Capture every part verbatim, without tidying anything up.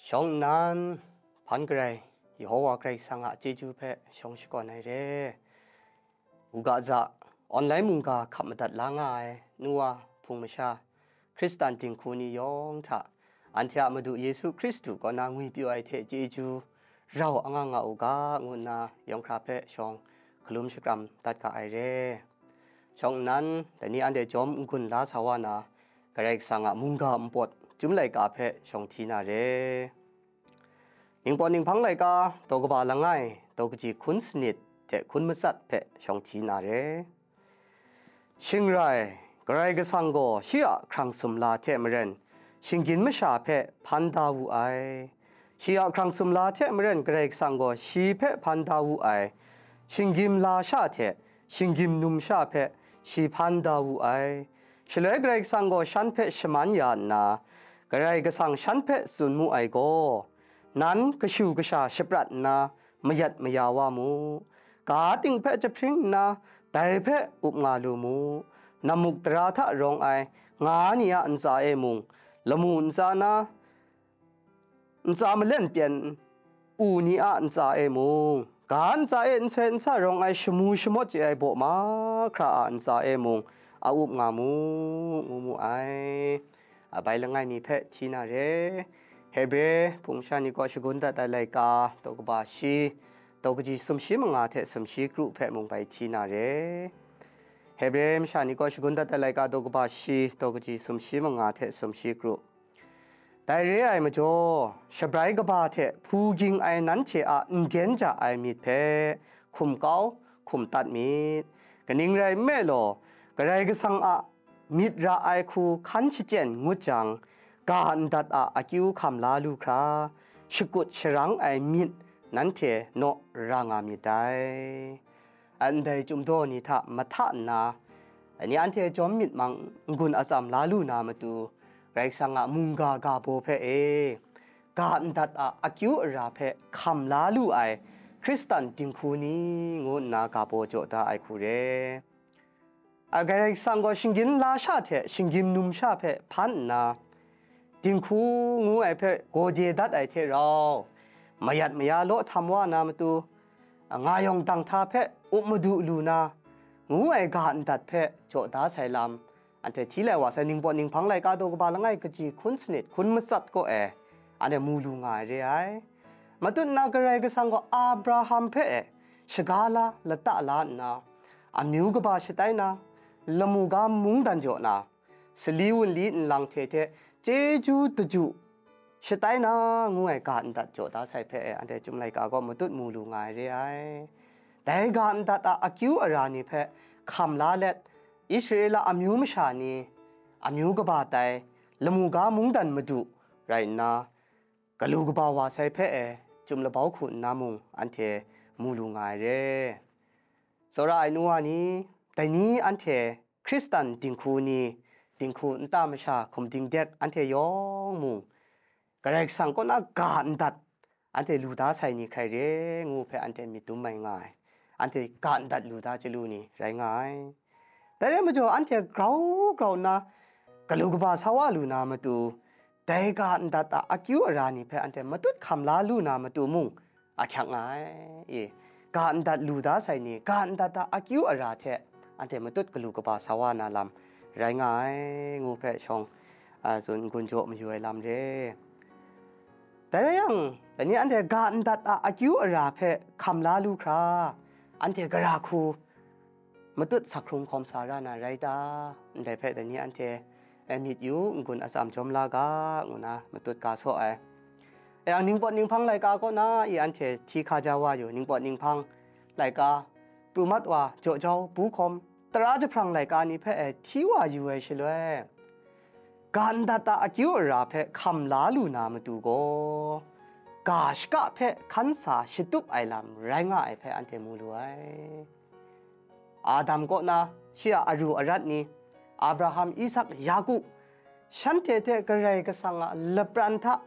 Shawng nnan, hpan garai, Yehowa Karai Kasang a chyeju hpe shawng shakawn ai re. U ga za, online mungga hkap madat la nga ai nu wa hpung masha, Hkristan dinghku ni yawng hta, anhte a Madu Yesu Hkristu kaw na ngwipyaw ai hte chyeju rau anga nga u ga, ngu nna yawng hkra hpe shawng hkalum shakram dat ga ai re. Shawng nnan, dai ni anhte jawm n-gun la sa wa na, Karai Kasang a mungga npawt chyum laika hpe shawng hti na re. Ningpawt Ninghpang laika, daw kaba langai, daw kaji hkun sanit hte hkun matsat hpe shawng hti na re. Shing rai, Karai Kasang gaw shi a hkrang sumla hte maren, shinggyim masha hpe hpan da wu ai. Shi a hkrang sumla hte maren Karai Kasang gaw shi hpe hpan da wu ai. Shinggyim lasha hte shinggyim numsha hpe shi hpan da wu ai. Shaloi Karai Kasang gaw shan hpe shaman ya nna, Karai Kasang shan hpe tsun mu ai gaw, "Nan kashu kasha shaprat nna mayat maya wa mu, ga ting hpe jahpring nna dai hpe up nga lu mu, nammuk tara hta rawng ai nga ni a ntsa e mung, lamu ntsa na ntsa malen pyen u ni a ntsa e mung, ga ntsa e nsoi nsa rawng ai shamu shamawt chye ai baw mahkra a ntsa e mung a up nga mu," ngu mu ai. A bai langai mi hpe hti na re. Hebre hpung masha ni kaw shagun dat ai laika, daw kaba shi, daw kaji sumshi manga hte sumshi kru hpe mung bai hti na re. Hebre masha ni kaw shagun dat ai laika, daw kaba shi, daw kaji sumshi manga hte sumshi kru. Dai re ai majaw, shabrai kaba hte hpu ging ai nanhte a nden ja ai myit hpe hkum kau, hkum tat myit. Kaning rai nme law, Karai Kasang a myit ra ai hku hkan shachyen ngut jang, ga ndat a akyu hkam la lu hkra, shakut sharang ai myit nanhte naw ra nga myit dai. Ndai chyum daw ni hta mahta nna, ni anhte jawm myit mang n-gun atsam la lu na matu, Karai Kasang a mungga ga baw hpe e, ga ndat a akyu ara hpe hkam la lu ai Hkristan dinghku ni ngu nna ga baw jaw da ai hku re. A, Karai Kasang gaw shinggyim lasha hte shinggyim numsha hpe hpan nna, dinghku ngu ai hpe gawde dat ai hte rau, mayat maya law htam wa na matu, a, nga yawng dang hta hpe up madu lu na, ngu ai ga ndat hpe jaw da sai lam, anhte hti lai wa sai. Ningpawt Ninghpang laika daw kaba langai kaji hkun sanit hkun matsat kaw e, anhte mu lu nga ai re ai. Matut nna Karai Kasang gaw Abraham hpe e shaga la lata la nna, amyu kaba shatai na, lamu ga mungdan jaw na, sali wunli nlang hte hte chyeju daju shatai na ngu ai ga ndat jaw da sai hpe e, anhte Chyum laika gaw matut mu lu nga ai re ai. Dai ga ndat a akyu ara ni hpe hkam la let, Israela amyu masha ni, amyu kaba tai, lamu ga mungdan madu rai nna, galu kaba wa sai hpe e, Chyum labau hku nna mung anhte mu lu nga ai re. Tsawra ai nu wa ni, dai ni anhte Hkristan dinghku ni, dinghku nta masha hkum dingdek anhte yawng mung, Karai Kasang kaw na ga ndat anhte lu da sai ni hkrai re ngu hpe anhte myit dum mai nga ai. Anhte ga ndat lu da chyalu ni rai nga ai. Dai rai majaw, anhte grau grau nna galu kaba sa wa lu na matu, dai ga ndat a akyu ara ni hpe anhte matut hkam la lu na matu mung, ahkyak nga ai. E, ga ndat lu da sai ni, ga ndat a akyu ara hte anhte matut galu kaba sa wa na lam rai nga ai, ngu hpe shawng, a, tsun n-gun jaw mayu ai lam re. Dai rai yang, dai ni anhte ga ndat a akyu ara hpe hkam la lu hkra, anhte gara hku matut sak hkrung hkawm sa ra na rai ta? Ndai hpe dai ni anhte, e, myit yu, n-gun atsam jawm la ga, ngu na matut ga saw ai. E, yang Ningpawt Ninghpang laika kaw na i anhte hti hka ja wa yu, Ningpawt Ninghpang laika, pru mat wa, jaw jau, bu hkawm, tara jahprang laika ni hpe e hti wa yu ai shaloi, ga ndat a akyu ara hpe hkam la lu na matu gaw, ga shaka hpe hkan sa shatup ai lam rai nga ai hpe anhte mu lu ai. Adam kaw na shi a aru arat ni, Abraham, Isak, Yaku, shanhte hte Karai Kasang a lapran hta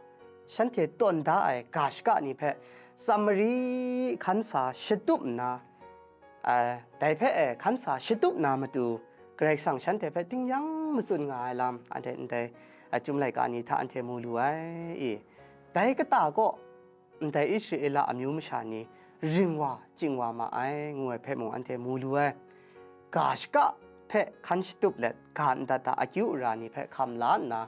shanhte tawn da ai ga shaka ni hpe tsam mari hkan sa shatup nna, a, dai hpe e hkan sa shatup na matu, Karai Kasang shanhte hpe tingnyang matsun nga ai lam, anhte ndai, a, Chyum laika ni hta anhte mu lu ai i. Dai kata kaw, ndai Israela amyu masha ni ring wa, ching wa ma ai, ngu ai hpe mung anhte mu lu ai. Ga shaka hpe hkan shatup let, ga ndat a akyu ara ni hpe hkam la nna,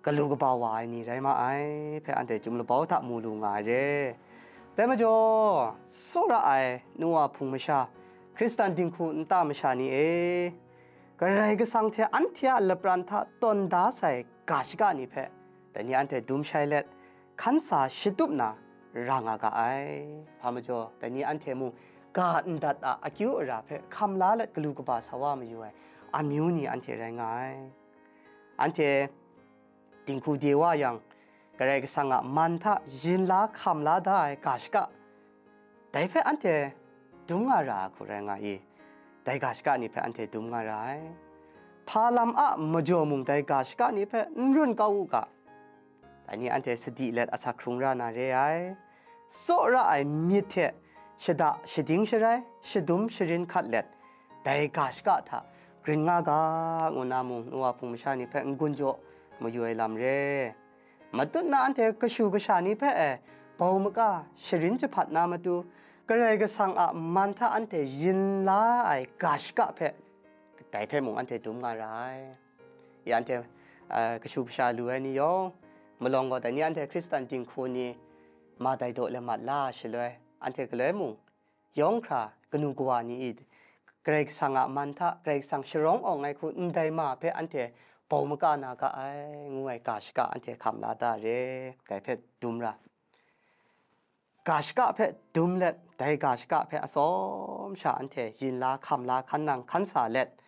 galu kaba wa ai ni rai ma ai hpe anhte chyum labau hta mu lu nga ai re. Dai majaw, tsawra ai Noa hpung masha, Hkristan dinghku nta masha ni e, Karai Kasang hte anhte a lapran hta tawn da sai ga shaka ni hpe, dai ni anhte dum shai let, hkan sa shatup na ra nga ga ai. Hpa majaw, dai ni anhte mung ga ndat a akyu ara hpe hkam la let galu kaba sa wa mayu ai amyu ni anhte rai nga ai. Anhte dinghku de wa yang, Karai Kasang a man hta yin la hkam la da ai ga shaka, dai hpe anhte dum nga ra ai hku rai nga i? Dai ga shaka ni hpe anhte dum nga ra ai. Hpa lam a majaw mung dai ga shaka ni hpe n run kau u ga, dai ni anhte sadi let asak hkrung ra na re ai. Tsawra ai myit hte shada shading sharai, shadum sharin hkat let, dai ga shaka hta grin nga ga, ngu na mung Noa hpung masha ni hpe n-gun jaw mayu ai lam re. Matut na anhte kashu kasha ni hpe e bau maka sharin jahpat na matu, Karai Kasang a man hta anhte yin la ai ga shaka hpe, dai hpe mung anhte dum nga ra ai. I anhte, a, kashu kasha lu ai ni yawng, malawng gaw dai ni anhte Hkristan dinghku ni ma dai daw lamat la shaloi, anhte galoi mung, yawng hkra kanu kawa ni i Karai Kasang a man hta Karai Kasang sharawng awng ai hku ndai ma hpe anhte bau maka na ga ai, ngu ai ga shaka anhte hkam la da re, dai hpe dum ra. Ga shaka hpe dum let, dai ga shaka hpe atsawm sha anhte yin la, hkam la, hkan nang, hkan sa let,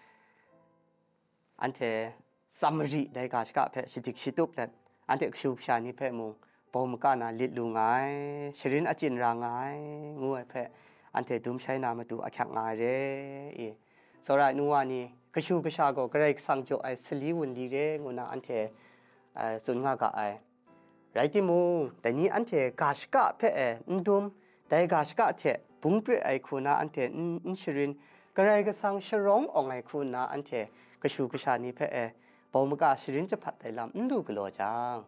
anhte Samari dai ga shaka hpe shadik shatup let, anhte kashu kasha ni hpe mung bau maka na lit lu nga ai, sharin achyin ra nga ai, ngu ai hpe anhte dum shai na matu ahkyak nga ai re i? Tsawra ai nu wa ni, kashu kasha gaw Karai Kasang jaw ai sali wunli re ngu na anhte, eh, tsun nga ga ai. Rai timung, dai ni anhte ga shaka hpe e n dum, dai ga shaka hte bung pre ai hku na anhte n, n sharin, Karai Kasang sharawng awng ai hku nna anhte kashu kasha ni hpe e bau maka sharin jahpat ai lam n lu galaw jang,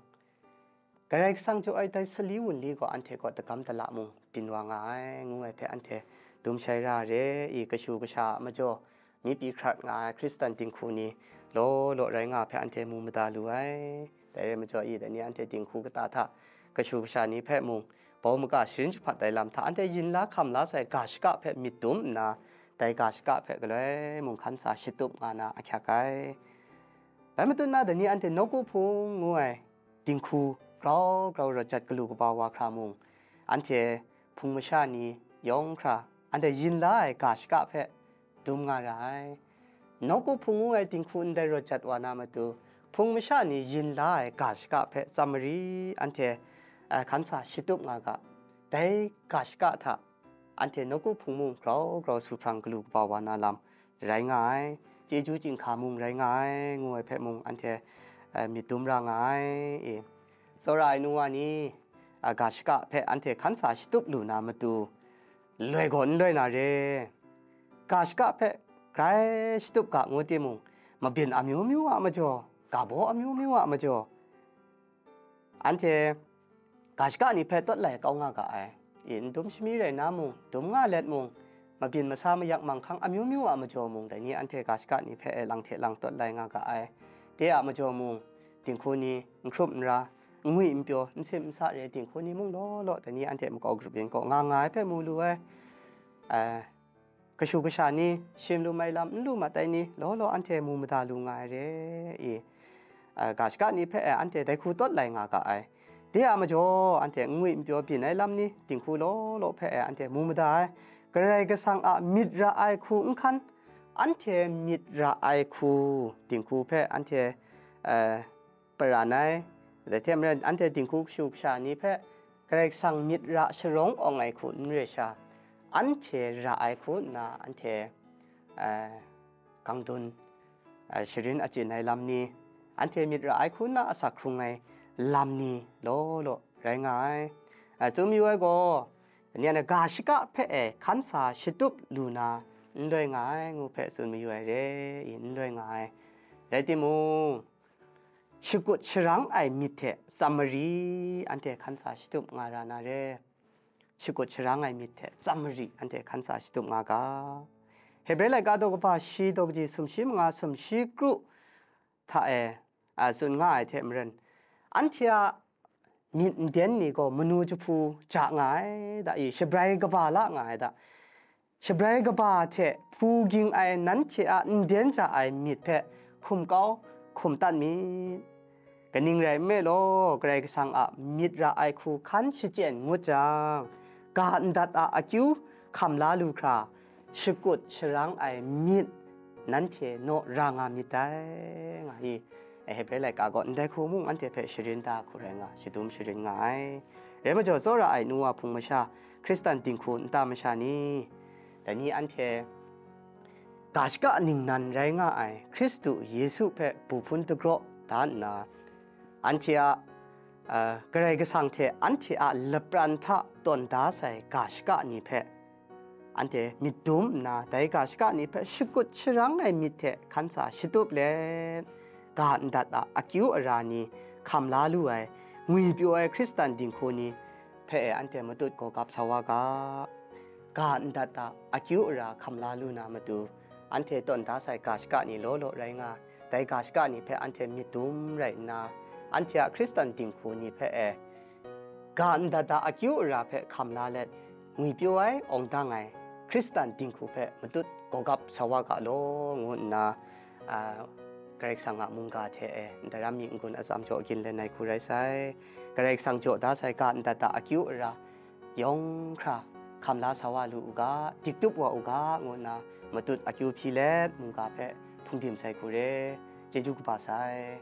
Karai Kasang jaw ai dai sali wunli gaw anhte kaw dagam dala mung byin wa nga ai, ngu ai hpe anhte dum shai ra re i? Kashu kasha a majaw, mi pyi hkrat nga ai Hkristan dinghku ni law law rai nga hpe anhte mu mada lu ai. Dai rai majaw i, dai ni anhte dinghku kata hta kashu kasha ni hpe mung, bau maka sharin jahpat ai lam hta anhte yin la hkam la sai ga shaka hpe myit dum nna, dai ga shaka hpe galoi mung hkan sa shatup nga na ahkyak ai. Bai matut na dai ni anhte nawku hpung ngu ai dinghku grau grau rawt jat galu kaba wa hkra mung, anhte hpung masha ni yawng hkra anhte yin la ai ga shaka hpe dum nga ra ai. Nawku hpung ngu ai dinghku ndai rawt jat wa na matu, hpung masha ni yin la ai ga shaka hpe tsamari anhte, eh, hkan sa shatup nga ga, dai ga shaka hta anhte nawku hpung mung grau grau su hprang galu kaba wa na lam rai nga ai, chyeju chyinghka mung rai nga ai, ngu ai hpe mung anhte, eh, myit dum ra nga ai. E, tsawra ai nu wa ni, a, ga shaka hpe anhte hkan sa shatup lu na matu, loi gaw n loi na re. Ga shaka hpe grai shatup ga ngu timung, mabyin amyu myu a majaw, ga baw amyu myu a majaw, anhte ga shaka ni hpe tawt lai kau nga ga ai. I, n dum shami rai na mung, dum nga let mung, mabyin masa mayak manghkang amyu myu a majaw mung, dai ni anhte ga shaka ni hpe e lang hte lang tawt lai nga ga ai. De a majaw mung, dinghku ni n hkrup n ra, n ngwi n pyaw, n sim n sa re dinghku ni mung law law, dai ni anhte makau grup yin kaw nga nga ai hpe mu lu ai. Eh, kashu kasha ni, shim lum ai lam n lu mat ai ni, law law anhte mu mada lu nga ai re i? A, ga shaka ni hpe e anhte dai hku tawt lai nga ga ai. De a majaw, anhte n ngwi n pyaw byin ai lam ni, dinghku law law hpe e anhte mu mada ai. Karai Kasang a myit ra ai hku n hkan, anhte myit ra ai hku dinghku hpe anhte, eh, paran ai. Dai hte maren, anhte dinghku kashu kasha ni hpe Karai Kasang myit ra sharawng awng ai hku n re sha, anhte ra ai hku nna anhte, eh, kangdun, eh, sharin achyin ai lam ni, anhte myit ra ai hku nna asak hkrung ai lam ni law law rai nga ai. Eh, tsun mayu ai gaw, ni a ga shaka hpe e hkan sa shatup lu na n loi nga ai, ngu hpe tsun mayu ai re i? N loi nga ai. Rai timung, shakut sharang ai myit hte tsam mari anhte hkan sa shatup nga ra na re. Shakut sharang ai myit hte tsam mari anhte hkan sa shatup nga ga. Hebre laika daw kaba shi daw kaji sumshi manga sumshi kru hta e, a, tsun nga ai hte maren, anhte a myit nden ni gaw manu jahpu ja nga ai da i, shabrai kaba la nga ai da. Shabrai kaba hte hpu ging ai nanhte a nden ja ai myit hpe hkum kau hkum tat myit. Kaning rai nme law, Karai Kasang a myit ra ai hku hkan shachyen ngut jang, ga ndat a akyu hkam la lu hkra, shakut sharang ai myit nanhte naw ra nga myit dai, nga i, Hebre laika gaw ndai hku mung anhte hpe sharin da hku rai nga, shadum sharin nga ai. Rai majaw, tsawra ai nu wa hpung masha, Hkristan dinghku nta masha ni, dai ni anhte ga shaka ningnan rai nga ai Hkristu Yesu hpe bu hpun dagraw da nna, anhte a, a, Karai Kasang hte anhte a lapran hta tawn da sai ga shaka ni hpe anhte myit dum nna, dai ga shaka ni hpe shakut sharang ai myit hte hkan sa shatup let, ga ndat a akyu ara ni hkam la lu ai, ngwipyaw ai Hkristan dinghku ni hpe e anhte matut gawgap sa wa ga. Ga ndat a akyu ara hkam la lu na matu, anhte tawn da sai ga shaka ni law law rai nga, dai ga shaka ni hpe anhte myit dum rai nna, anhte a Hkristan dinghku ni hpe e, ga ndat a akyu ara hpe hkam la let, ngwipyaw ai, awng dang ai Hkristan dinghku hpe matut gawgap sa wa ga law, ngu nna, a, Karai Kasang a mungga hte e ndaram mi n-gun atsam jaw ginlen ai hku rai sai. Karai Kasang jaw da sai ga ndat a akyu ara yawng hkra hkam la sa wa lu u ga, dik tup wa u ga, ngu nna matut akyu hpyi let mungga hpe hpungdim sai hku re. Chyeju kaba sai.